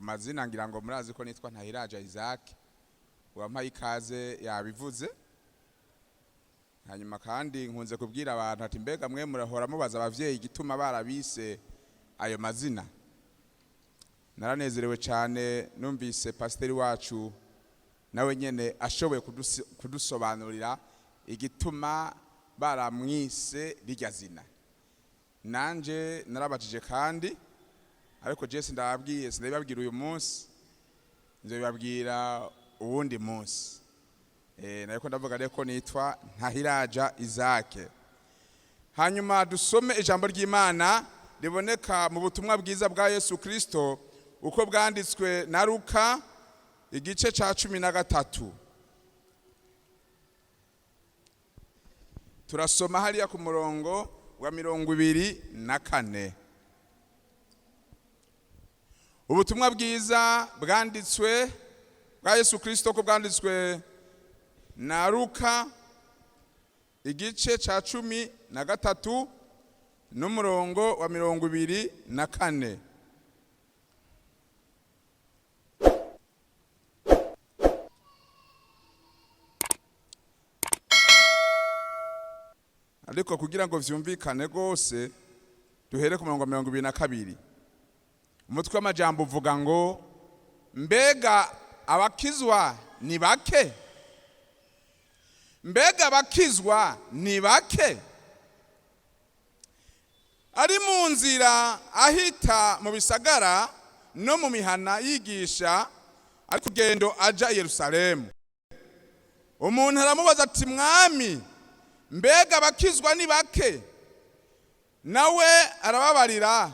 Mazina ngira ngo murazi ko nitwa Ntahiraja Isaac, uwampaye ikaze yabivuze. Hanyuma kandi nkunze kubwira abantu ati mbega mwe murahora mubaza abavyeyi igituma barabise ayo mazina. Naranezerewe cyane numvise pasiteri wacu nawe nyene ashoboye kudusobanurira igituma baramwise rirya zina. Nanje narabajije kandi, ariko je sindababwiye, sindabibabwira uyu munsi, nzobibabwira uwundi munsi. Nariko ndavuga rero ko nitwa Ntahiraja Isaac. Hanyuma dusome ijambo ry'Imana riboneka mu butumwa bwiza bwa Yesu Kristo uko bwanditswe na Luka igice ca 13. Turasoma hariya ku murongo wa 24. Ubutumwa bwiza bwanditswe bwa Yesu Kristo uko bwanditswe na Luka igice ca 13 n'umurongo wa 24. Ariko kugira ngo vyumvikane rwose duhere ku murongo wa 22. Umutwe w'amajambo uvuga ngo mbega abakizwa ni bake? Mbega abakizwa ni bake? Ari mu nzira ahita mu bisagara no mu mihana yigisha, ari ku rugendo aja i Yerusalemu. Umuntu aramubaza ati mwami, mbega abakizwa ni bake? Nawe arababarira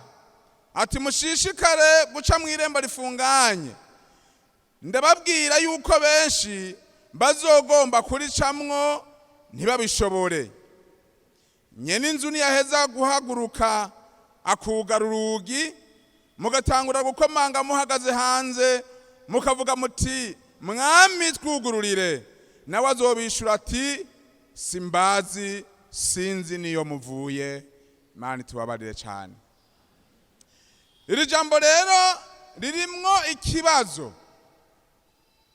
ati mushishikare guca mu irembo rifunganye, ndababwira yuko benshi bazogomba kuricamwo ntibabishobore. Nyene inzu niyaheza guhaguruka akugara urugi, mugatangura gukomanga muhagaze hanze, mukavuga muti mwami twugururire, nawe azobishura ati simbazi, sinzi niyo muvuye. Imana itubabarire cyane. Iri jambo rero ririmwo ikibazo,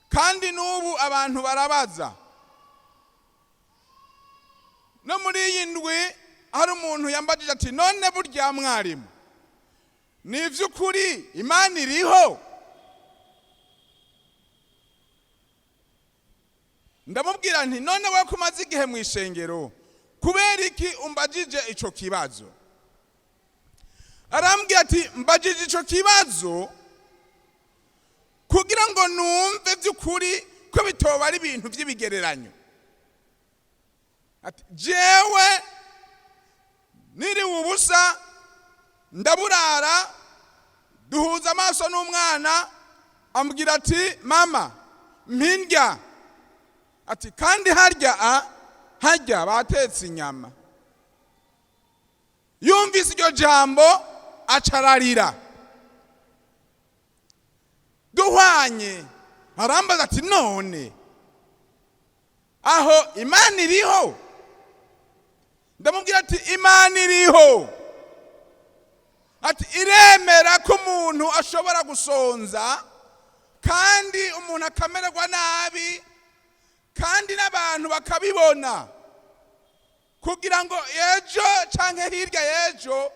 kandi n'ubu abantu barabaza. No muri iyi ndwi hari umuntu yambajije ati none burya mwarimu, ni ivy'ukuri Imana iriho? Ndamubwira nti none we kumaze igihe mu ishengero, kubera iki umbajije ico kibazo? Arambwira ati mbajije ico kibazo kugira ngo numve by'ukuri ko bitoba ari ibintu by'ibigereranyo. Ati jewe niriwe ubusa ndaburara, duhuza amaso n'umwana, ambwira ati mama mpindya, ati kandi harya harya batetse inyama. Yumvise iryo jambo acararira. Duhwanye arambaza ati none aho Imana iriho? Ndamubwira ati Imana iriho. Ati iremera ko umuntu ashobora gusonza, kandi umuntu akamererwa nabi, kandi n'abantu bakabibona, kugira ngo ejo canke hirya y'ejo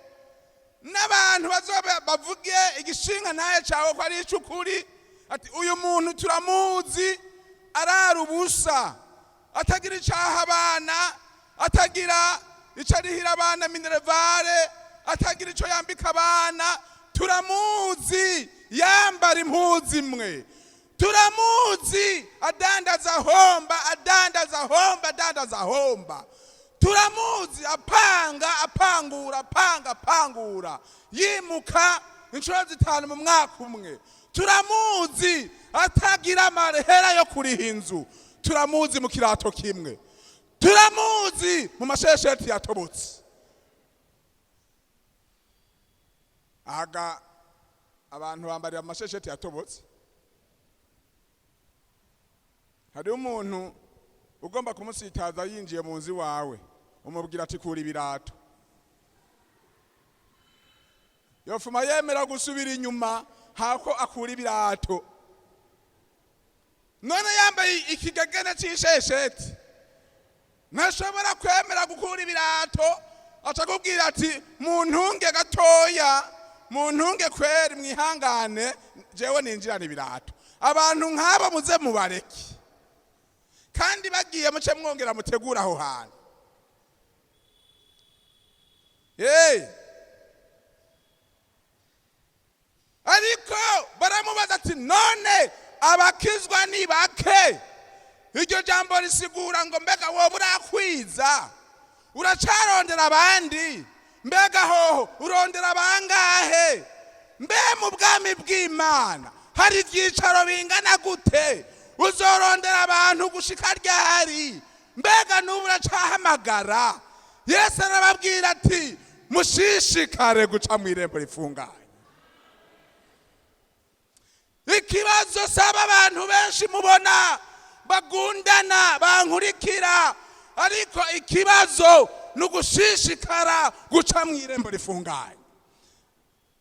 n'abantu bazoba bavuge igishinga ntaye cawe ko ari ic'ukuri. Ati uyu muntu turamuzi, arara ubusa, atagira icaha abana, atagira ico arihira abana minervare, atagira ico yambika abana, turamuzi yambara impuzu imwe, turamuzi adandaza homba, adandaza homba, adandaza homba, turamuzi apanga apangura, apanga apangura, yimuka inshuro 5 mu mwaka umwe, turamuzi atagira amahera yo kuriha inzu, turamuzi mu kirato kimwe, turamuzi mu mashesheti yatobotse. Aga abantu bambarira amashesheti yatobotse. Hari umuntu ugomba kumusitaza yinjiye mu nzu wawe, umubwira ati kura ibirato, yofuma yemera gusubira inyuma Hako akura ibirato. None yambaye ikigegene c'ishesheti, ntashobora kwemera gukura ibirato. Aca akubwira ati: "Muntunge gatoya, muntunge kweri, mwihangane, jewe ninjirana ibirato." Abantu nk'abo muze mubareke, kandi bagiye muce mwongera mutegura aho hantu. Hey! Ariko baramubaza ati: "None abakizwa ni bake?" Iryo jambo risigura ngo: mbega wowe urakwiza, uracarondera abandi? Mbega hoho urondera bangahe? Mbe mu bwami bw'Imana hari ibyicaro bingana gute? Uzorondera abantu gushika ryari? Mbega n'ubu uracahamagara? Yesu arababwira ati: "Mushishikare guca mu irembo rifunganye." Ikibazo saba abantu benshi mubona bagundana bankurikira, ariko ikibazo ni ugushishikara guca mu irembo rifunganye.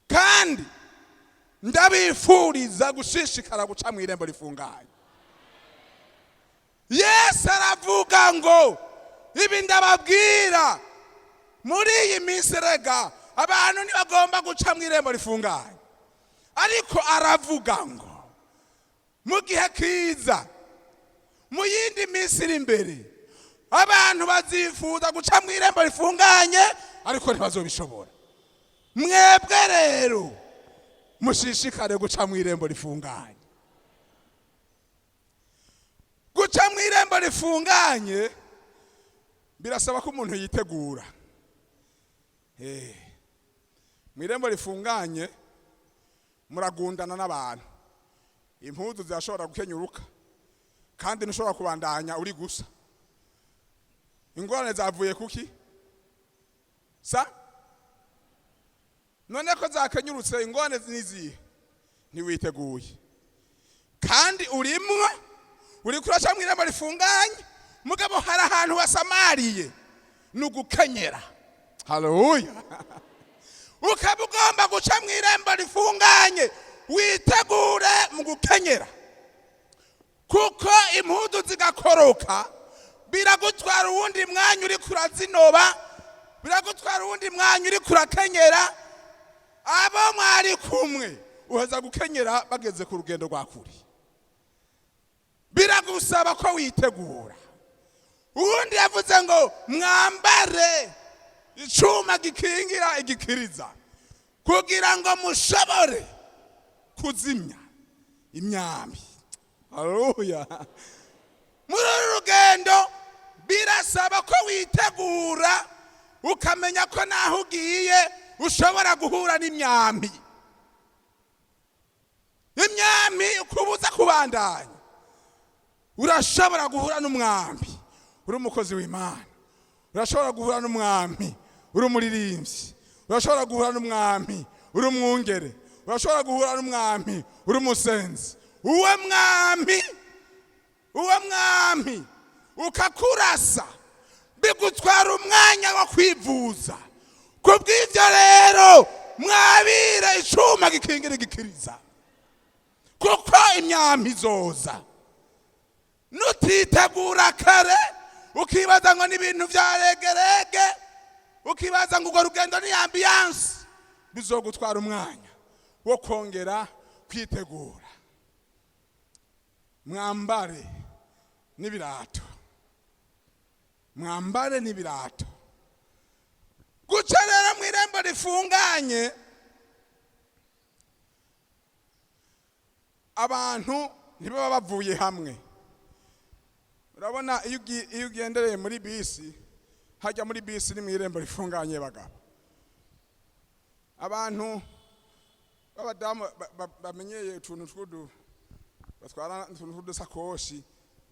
Kandi ndabifuriza gushishikara guca mu irembo rifunganye. Yesu aravuga ngo: "Ibi ndababwira muri iyi minsi." Rega abantu ntibagomba guca mu irembo rifunganye, ariko aravuga ngo mu gihe kiza, mu yindi minsi iri imbere, abantu bazifuza guca mu irembo rifunganye, ariko ntibazobishobora. Mwebwe rero mushishikare guca mu irembo rifunganye. Guca mu irembo rifunganye birasaba ko umuntu yitegura. Mu irembo rifunganye muragundana n'abantu, impuzu zirashobora gukenyuruka, kandi ntushobora kubandanya uri gusa. Ingorane zavuye kuki sa? None ko zakenyurutse, ingorane nizihe? Ntiwiteguye, kandi urimwo uri kuraca mu irembo rifunganye, mugabo hari ahantu wasamariye, ni ugukenyera. Haleluya! Ukaba ugomba guca mu irembo rifunganye, witegure mu gukenyera, kuko impuzu zigakoroka biragutwara uwundi mwanya uri kurazinoba, biragutwara uwundi mwanya uri kurakenyera. Abo mwari kumwe uheza gukenyera bageze ku rugendo rwa kure. Biragusaba ko witegura. Uwundi yavuze ngo: "Mwambare icuma gikingira igikiriza, kugira ngo mushobore kuzimya imyambi." Haleluya! Muri uru rugendo birasaba ko witegura, ukamenya ko naho ugiye ushobora guhura n'imyambi, imyambi ukubuza kubandanya. Urashobora guhura n'umwambi uri umukozi w'Imana, urashobora guhura n'umwambi uri umuririmbyi, urashobora guhura n'umwambi uri umwungere, urashobora guhura n'umwambi uri umusenzi. Uwo mwambi, uwo mwambi ukakurasa, bigutwara umwanya wo kwivuza. Ku bw'ibyo rero mwabire icuma gikingira igikiriza, kuko imyambi izoza. Nutitegura kare, ukibaza ngo ni ibintu bya regerege, ukibaza ngo urwo rugendo ni ambiance, bizogutwara umwanya wo kongera kwitegura. Mwambare n'ibirato, mwambare n'ibirato. Guca rero mu irembo rifunganye, abantu ntibaba bavuye hamwe. Urabona iyo ugendereye muri bisi, hajya muri bisi ni mu irembo rifunganye. Bagabo, abantu b'abadamu bamenyeye utuntu tw'udu batwara, utuntu tw'udusakoshi,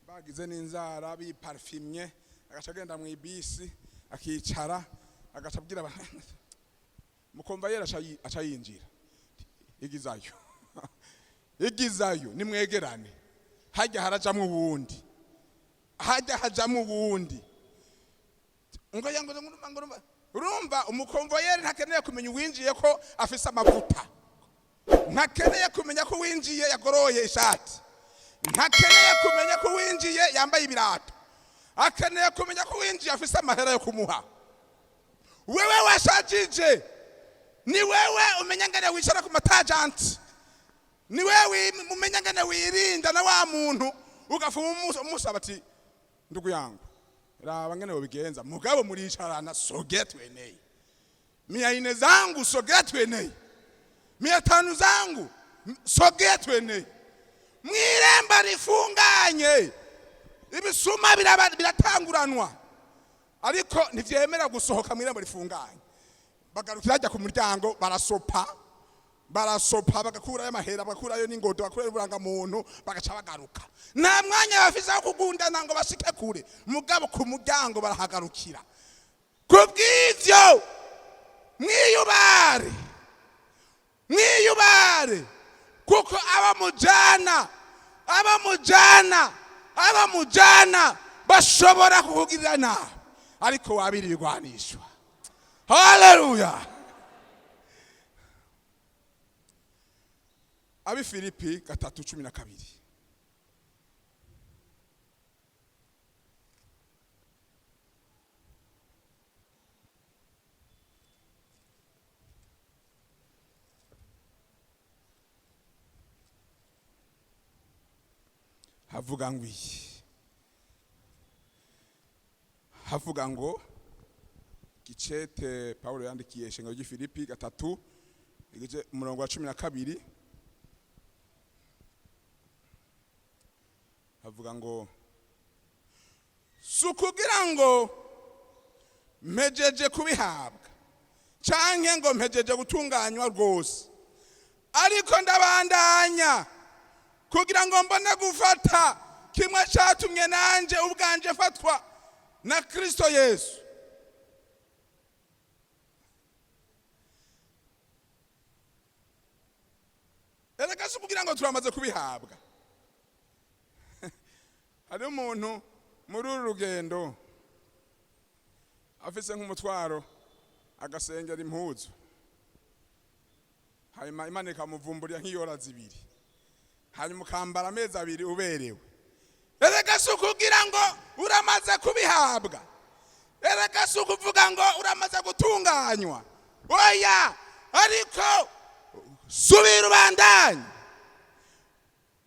bagize n'inzara, biparfumye, agaca agenda mu ibisi akicara, agaca abwira mukomvayeri, aca yinjira: "Igizayo, igizayo, nimwegerane." Hajya harajamwo uwundi, hajya hajamwo uwundi, ngo ya ngo ngo ngo urumva, urumva umukomvoyeri ntakeneye kumenya uwinjiye ko afise amavuta. Ntakeneye kumenya ko winjiye yagoroye ishati, ntakeneye kumenya ko winjiye yambaye ibirato, akeneye kumenya ko winjiye afise amahera yo kumuha. Wewe washajije, ni wewe umenya ngene wicara ku matajanti, ni wewe umenya ngene wirinda na wa muntu ugafuma umusaba ati: "Ndugu yangu, raba ngene wobigenza." Mugabo muricarana: "Sogea tweneye 400 zangu, sogea tweneye 500 zangu, sogea tweneye." Mw'irembo rifunganye ibisuma biratanguranwa, ariko ntivyemera gusohoka mw'irembo rifunganye. Bagarukira hajya ku muryango, barasopa, barasopa, bagakurayo amahera, bagakurayo n'ingodo, bagakurayo uburangamuntu, bagaca bagaruka. Nta mwanya bafise wo kugundana ngo bashike kure, mugabo ku muryango barahagarukira. Kubw'ivyo mwiyubare, mwiyubare, kuko abamujana, abamujana, abamujana bashobora kukugirira nabi, ariko wabira ibigwanishwa. Haleluya! Abi Filipi 3:12. Havuga ngo iyi, havuga ngo gicete Paulo yandikiye ishengero ry'i Filipi 3, igice umurongo wa 12, havuga ngo: "Si ukugira ngo mpejeje kubihabwa canke ngo mpejeje gutunganywa rwose, ariko ndabandanya kugira ngo mbone gufata kimwe cyatumye nanje ubwanje fatwa na Kristo Yesu." Erega si ukugira ngo turamaze kubihabwa. Hariho umuntu muri uru rugendo afise nk'umutwaro, agasengera impuzu, hanyuma Imana ikamuvumburira nk'iyora zibiri, hanyuma ukambara amezi 2 uberewe. Erega si ukugira ngo uramaze kubihabwa, erega si ukuvuga ngo uramaze gutunganywa, oya, ariko subira ubandanye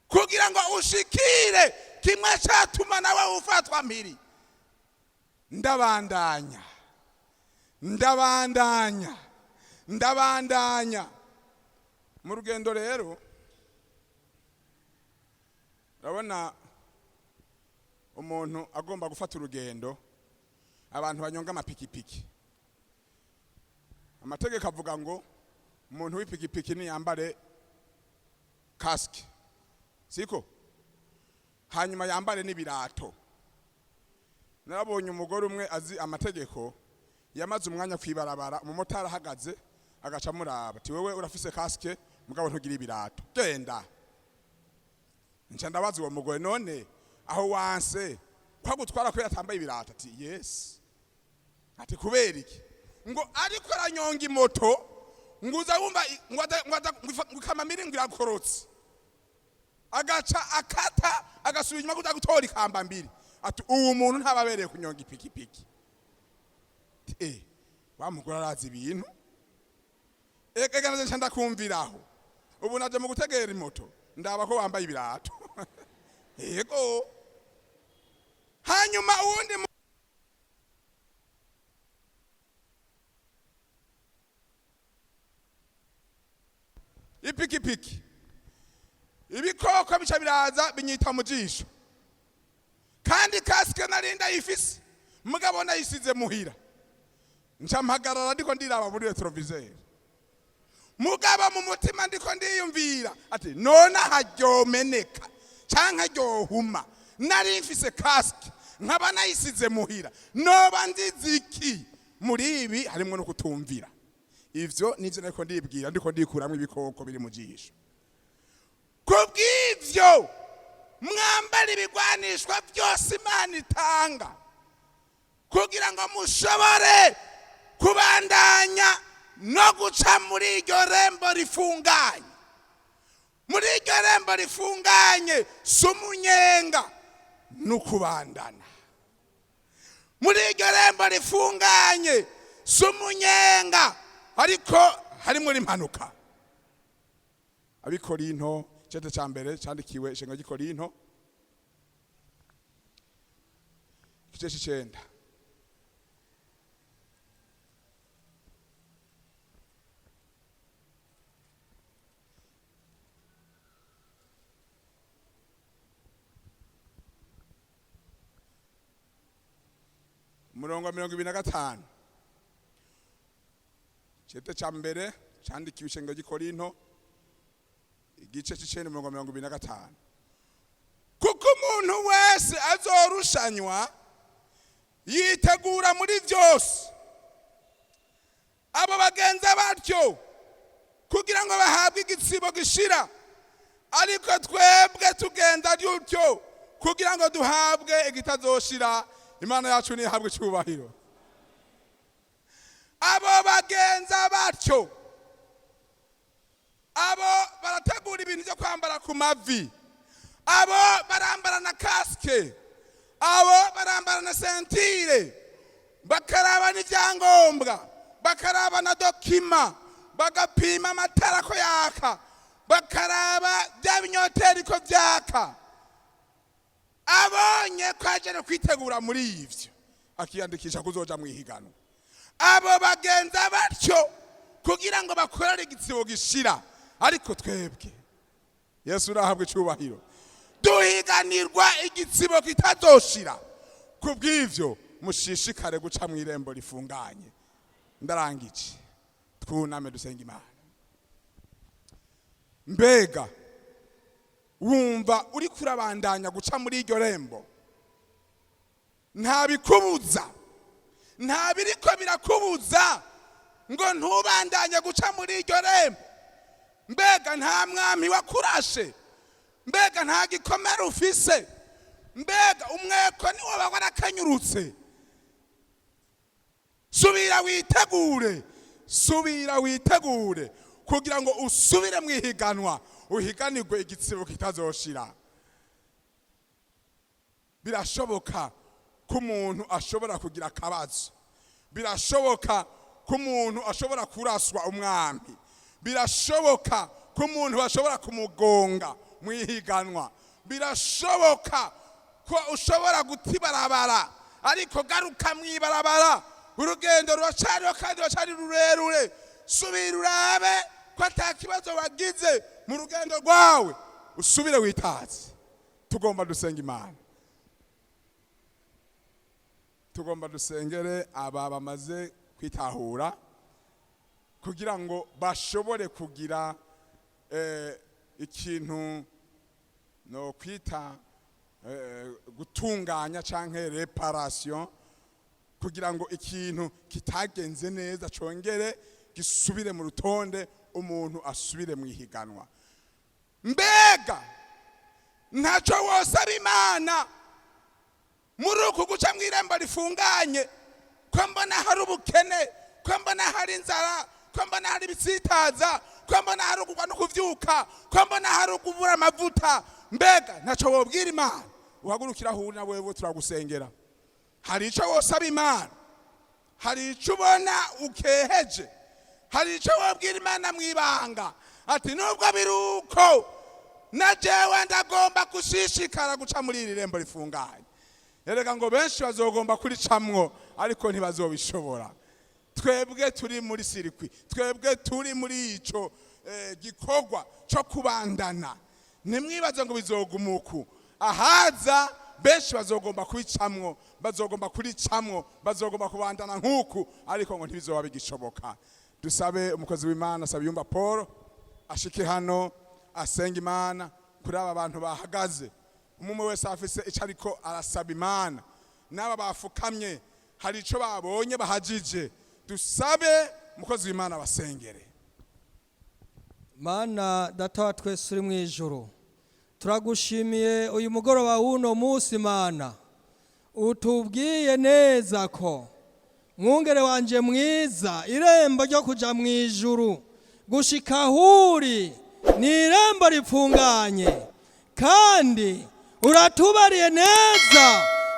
kugira ngo ushikire kimwe cyatuma nawe ufatwa mpiri. Ndabandanya, ndabandanya, ndabandanya mu rugendo. Rero urabona umuntu agomba gufata urugendo, abantu banyonga amapikipiki, amategeko avuga ngo umuntu w'ipikipiki niyambare casque, siko? Hanyuma yambare n'ibirato. Narabonye umugore umwe azi amategeko, yamaze umwanya kwibarabara, umumotari ahagaze agaca amuraba ati: "Wewe urafise casque, mugabo ntugira ibirato, genda." Nca ndabaza uwo mugore: "None aho wanse ko agutwara kubera atambaye ibirato?" Ati: "Yes." Ati: "Kubera iki?" Ngo ariko aranyonga imoto, ngo uza wumva ngo ikamambiri ngo irakorotse, agaca akata, agasubira inyuma kuja gutora ikambambiri. Ati: "Uwo muntu ntababereye kunyonga ipikipiki." Ati: "Eh, wa mugore arazi ibintu." Ega naje nca ndakumviraho, ubu naje mu gutegera imoto ndaba ko wambaye ibirato. Yego. Hanyuma uwundi ipikipiki, ibikoko bica biraza binyita mu jisho, kandi casque nari ndayifise, mugabo nayisize muhira. Nca mpagarara ndiko ndiraba muri rétroviseur, mugabo mu mutima ndiko ndiyumvira ati: "None haryomeneka canke ryohuma, nari mfise casque nkaba nayisize muhira, noba nzize iki?" Muri ibi harimwo no kutumvira. Ivyo nivyo nariko ndibwira, ndiko ndikuramwo ibikoko biri mu jisho. Kubw'ivyo mwambara ibigwanishwa byose Imana itanga kugira ngo mushobore kubandanya no guca muri iryo rembo rifunganye. Muri iryo rembo rifunganye si umunyenga n'ukubandana. Muri iryo rembo rifunganye si umunyenga, ariko harimo n'impanuka. Abikorinto, icete cya mbere cyandikiwe ishenga ry'Ikorinto, igice c'icenda. Umurongo wa 25. Icete cya mbere cyandikiwe ishenga ry'Ikorinto, igice c'icenda, umurongo wa 25. Kuko umuntu wese azorushanywa yitegura muri byose. Abo bagenza batyo kugira ngo bahabwe igitsibo gishira, ariko twebwe tugenda dutyo kugira ngo duhabwe igitazoshira. Imana yacu ntihabwe icyubahiro. Abo bagenza batyo, abo barategura ibintu byo kwambara ku mavi, abo barambara na casque, abo barambara na ceinture, bakaraba n'ibyangombwa, bakaraba na document, bagapima amatara ko yaka, bakaraba bya binyoteri ko byaka. Abonye ko aje no kwitegura muri ivyo, akiyandikisha kuzoja mu ihiganwa. Abo bagenza batyo kugira ngo bakorere igitsibo gishira, ariko twebwe, Yesu urahabwa icyubahiro, duhiganirwa igitsibo kitazoshira. Kubw'ivyo mushishikare guca mu irembo rifunganye. Ndarangije, twuname dusenga Imana. Mbega wumva uri kurabandanya guca muri iryo rembo? Nta bikubuza, nta biriko birakubuza ngo ntubandanye guca muri iryo rembo? Mbega nta mwami wakurashe? Mbega nta gikomere ufise? Mbega umweko niwo warakanyurutse? Subira witegure, subira witegure kugira ngo usubire mu ihiganwa, uhiganirwe igitsibo kitazoshira. Birashoboka ko umuntu ashobora kugira akabazo, birashoboka ko umuntu ashobora kuraswa umwami, birashoboka ko umuntu bashobora kumugonga mu ihiganwa, birashoboka ko ushobora guta ibarabara, ariko garuka mu ibarabara, urugendo ruracariho kandi ruracari rurerure. Subira urabe ko ata kibazo wagize mu rugendo rwawe, usubire witaze. Tugomba dusenga Imana, tugomba dusengere aba bamaze kwitahura kugira ngo bashobore kugira ikintu no kwita gutunganya canke réparation, kugira ngo ikintu kitagenze neza congere gisubire mu rutonde, umuntu asubire mu ihiganwa. Mbega ntacyo wosaba Imana muri uku guca mu irembo rifunganye? Ko mbona hari ubukene, ko mbona hari inzara, ko mbona hari ibitsitaza, ko mbona hari ukugwa no kuvyuka, ko mbona hari ukubura amavuta, mbega ntacyo wobwira Imana? Uhagurukira aho uri, na wewe turagusengera. Hari icyo wosaba Imana? Hari icyo ubona ukeheje? Hari icyo wobwira Imana mu ibanga, ati nubwo biri uko, na jewe ndagomba gushishikara guca muri iri rembo rifunganye? Erega ngo benshi bazogomba kuricamwo, ariko ntibazobishobora. Twebwe turi muri circuit, twebwe turi muri ico gikorwa cyo kubandana, ntimwibaze ngo bizoguma uku. Ahaza benshi bazogomba kubicamwo, bazogomba kuricamwo, bazogomba kubandana nk'uku, ariko ngo ntibizoba bigishoboka. Dusabe umukozi w'Imana Sabiyumva Paul ashike hano asenga Imana kuri aba bantu bahagaze. Umwe wese afise icyo ariko arasaba Imana, n'aba bafukamye hari icyo babonye bahagije. Dusabe umukozi w'Imana basengere. Mana Data wa twese uri mu ijuru, turagushimiye uyu mugoroba w'uno munsi. Mana, utubwiye neza ko mwungere wanje mwiza, irembo ryo kuja mu ijuru gushika huri. Ni irembo ripfunganye, kandi uratubariye neza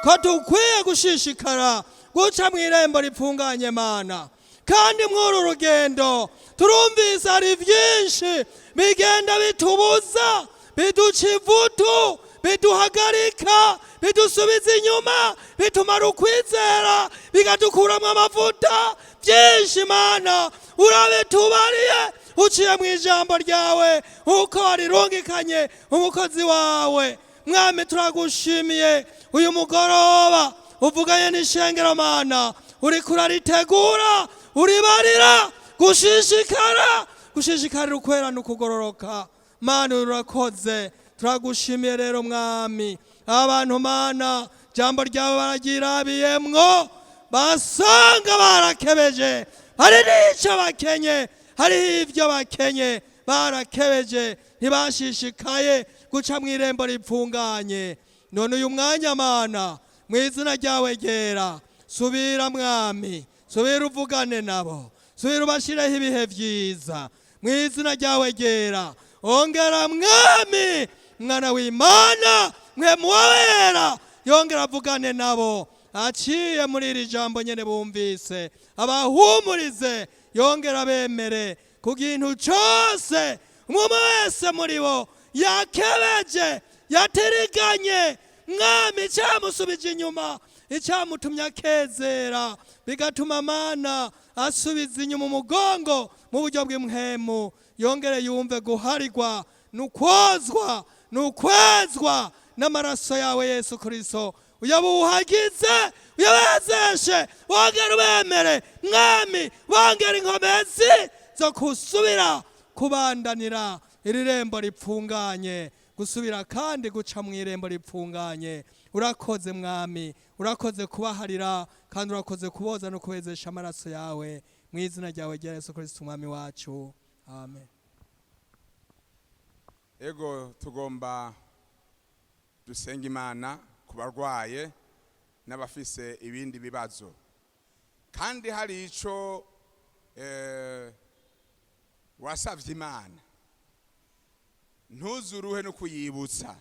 ko dukwiye gushishikara guca mu irembo ripfunganye, Mana. Kandi muri uru rugendo turumvise hari byinshi bigenda bitubuza, biduca ivutu, biduhagarika, bidusubiza inyuma, bitumara ukwizera, bikadukuramo amavuta. Byinshi, Mana, urabitubariye uciye mu ijambo ryawe uko warirungikanye umukozi wawe. Mwami, turagushimiye uyu mugoroba uvuganye n'ishengero. Mana, uriko uraritegura, uribarira gushishikara, gushishikarira ukwera n'ukugororoka. Mana, urakoze, turagushimiye rero, Mwami. Abantu, Mana, jambo ryawe baragirabiyemwo, basanga barakebeje, hari n'icyo bakenye, hariho ibyo bakenye, barakebeje, ntibashishikaye guca mu irembo ripfunganye. None uyu mwanya, Mana, mu izina ryawe ryera, subira, Mwami, subira uvugane nabo, subira ubashireho ibihe byiza mu izina ryawe ryera. Ongera, Mwami, Mwana w'Imana, mwe muwabera, yongera avugane nabo aciye muri iri jambo nyene bumvise, abahumurize, yongera bemere ku kintu cose umwe wese muri bo yakebeje, yatiriganye, Mwami, icyamusubije inyuma, icyamutumye akezera, bigatuma, Mana, asubiza inyuma umugongo mu buryo bw'impwemu, yongere yumve guharigwa nukwozwa nukwezwa n'amaraso yawe Yesu Kristo. Uyabuhagize, uyabezeshe, wongere ubemere, Mwami, wongere inkomezi zo gusubira kubandanira iri rembo ripfunganye, gusubira kandi guca mu irembo ripfunganye. Urakoze, Mwami, urakoze kubaharira, kandi urakoze kuboza no kubezesha amaraso yawe, mu izina ryawe rya Yesu Kristo Umwami wacu, amen. Ego, tugomba dusenga Imana ku barwaye n'abafise ibindi bibazo. Kandi hari ico wasavye Imana, ntuzuruhe no kuyibutsa,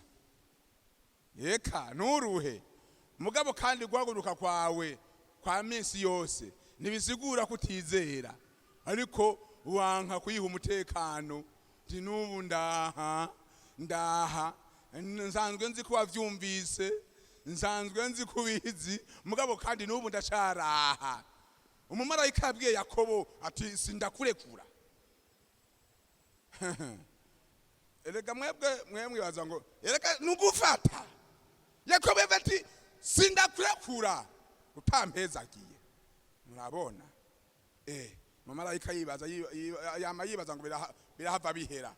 eka nturuhe. Mugabo kandi guhaguruka kwawe kwa minsi yose ntibisigura kutizera, ariko wanka kuyiha umutekano. Nti n'ubu ndaha, ndaha, nsanzwe nzi ko wavyumvise, nsanzwe nzi ko ubizi, mugabo kandi n'ubu ndacaraha. Umumarayika yabwiye Yakobo ati: "Sindakurekura." Erega mwebwe mwemwe baza ngo erega nugufata. Yakobo yavuze ati: "Sindakurekura utampezagiye." Murabona, umumarayika yibaza, yama yibaza ngo birahava bihera.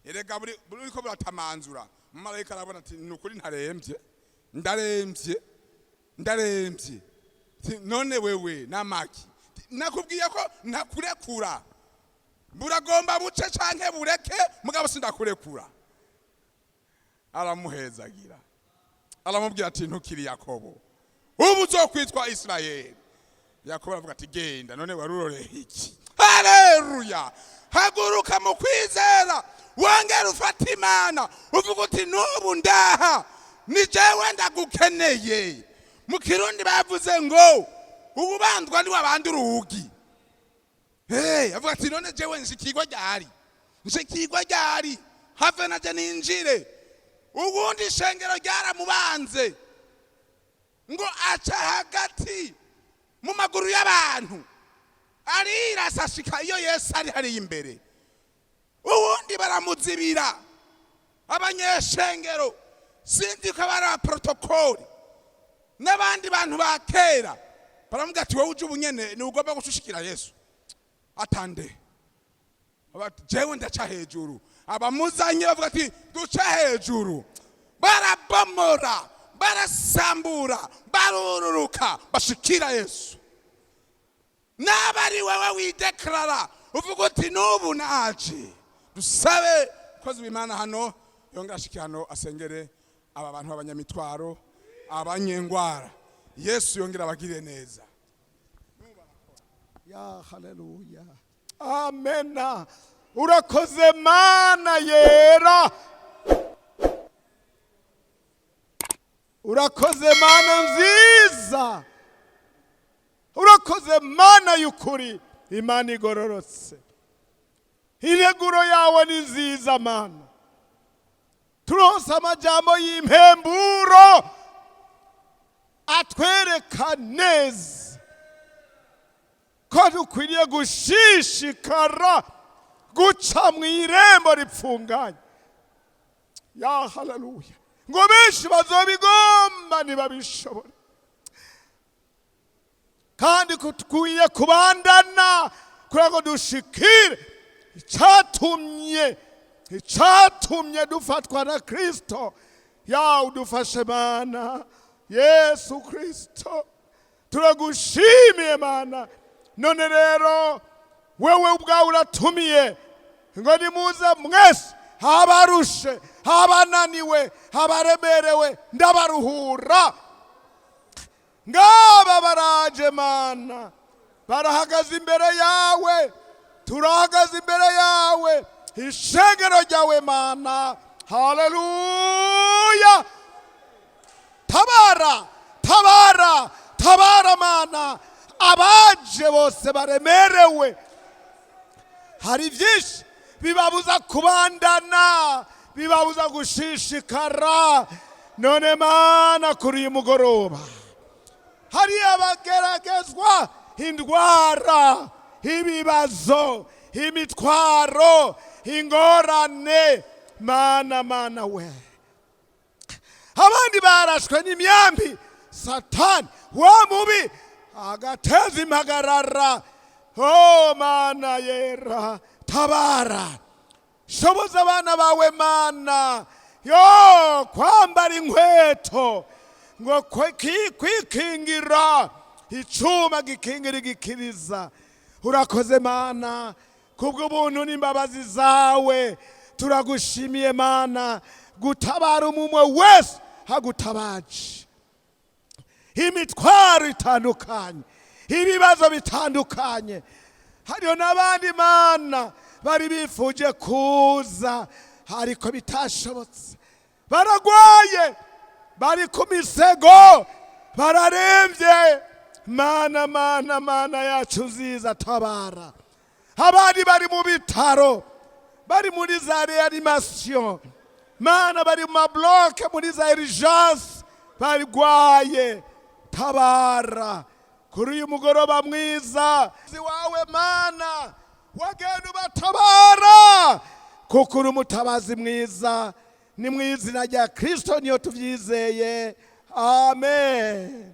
Erega buri buriko buratamanzura. Umumarayika arabona ati: "Ni ukuri ntaremvye, ndaremvye, ndaremvye." Ati: "None wewe namaki nakubwiye ko ntakurekura, buragomba buce canke bureke, mugabo sindakurekura." Aramuhezagira, aramubwira ati: "Ntukiri Yakobo, ubu uzokwitwa Isirayeli." Yakobo aravuga ati: "Genda, none waruroreye iki?" Haleluya! Haguruka mu kwizera, wongere ufate Imana, uvuga uti: "N'ubu ndaha, ni jewe ndagukeneye." Mu Kirundi bavuze ngo ububandwa ni wabandi urugi. Hey, avuga ati: "None jewe nshikirwa ryari? Nshikirwa ryari? Have naje ninjire." Ubundi ishengero ryaramubanze, ngo aca hagati mu maguru y'abantu, arirasa ashika iyo Yesu ari hariya imbere. Ubundi baramuzibira abanyeshengero, sinzi ko bari abaprotokoli n'abandi bantu ba kera, baramubwira ati: "Wowe uje ubunyene, ni ugomba gushushikira Yesu atande." Bati: "Jewe ndaca hejuru." Abamuzanye bavuga ati: "Duca hejuru." Barabomora, barasambura, barururuka, bashikira Yesu. Naba ari wewe widekarara, uvuga uti: "N'ubu naje." Dusabe kozi w'Imana hano yongera ashike hano, asengere aba bantu b'abanyamitwaro, abanyengwara. Yesu yongera abagirire neza. Ya, haleluya, amena. Urakoze Mana yera, urakoze Mana nziza, urakoze Mana y'ukuri, Imana igororotse. Integuro yawe ni nziza Mana. Turonse amajambo y'impemburo atwereka neza ko dukwiriye gushishikara guca mu irembo ripfunganye. Ya haleluya! Ngo benshi bazobigomba ntibabishobore, kandi dukwiye kubandana kugira ngo dushikire icatumye dufatwa na Kristo. Ya udufashe Mana Yesu Kristo, turagushimiye Mana. None rero wewe ubwawe uratumiye ngo nimuze mwese, abarushe, abananiwe, abaremerewe, ndabaruhura. Ngaba baraje Mana, barahagaze imbere yawe, turahagaze imbere yawe, ishengero ryawe Mana. Haleluya! Tabara, tabara, tabara Mana, abaje bose baremerewe. Hari byinshi bibabuza kubandana, bibabuza gushishikara. None Mana, kuri uyu mugoroba hari abageragezwa indwara, ibibazo, imitwaro, ingorane. Mana, Mana we, abandi barashwe n'imyambi, Satani wa mubi agateza impagarara. Oh Mana yera, tabara, shoboza abana bawe Mana yo kwambara inkweto ngo kwikingira icuma gikingira igikiriza. Urakoze Mana kubw'ubuntu n'imbabazi zawe, turagushimiye Mana gutabara umumwe wese hagutabaje. Imitwaro itandukanye, ibibazo bitandukanye, hariho n'abandi Mana bari bifuje kuza ariko bitashobotse, baragwaye, bari ku misego, bararembye. Mana, Mana, Mana yacu nziza, tabara. Abandi bari mu bitaro, bari muri za réanimation Mana, bari mu ma blocs, muri za urgence, barwaye. Tabara kuri uyu mugoroba mwiza wawe Mana, wagenda ubatabara kuko uri umutabazi mwiza. Ni mu izina rya Kristo niyo tubyizeye, amen.